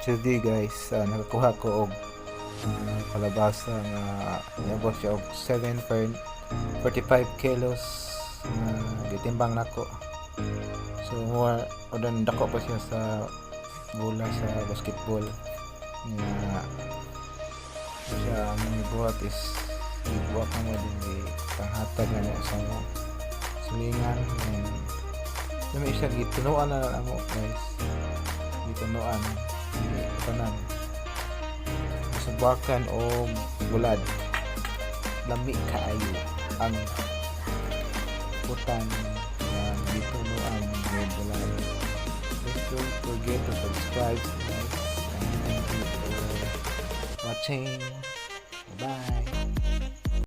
Today, guys, nakakuha ko og kalabasa nga niabot siya og 7.45 kilos nga gitimbang nako. So more o dan dako pa siya sa bola sa basketball nga siya. Ang gibuhat is gibuhat mo din, gipanghatag na niya sa mo silingan, and dami siya gitunuan na lang amo, guys, gitunuan, tanan subakan og bulad. Lami kaayo ang utan nga gitunuan og bulad. Please don't forget to subscribe, guys, and thank you for watching. Bye.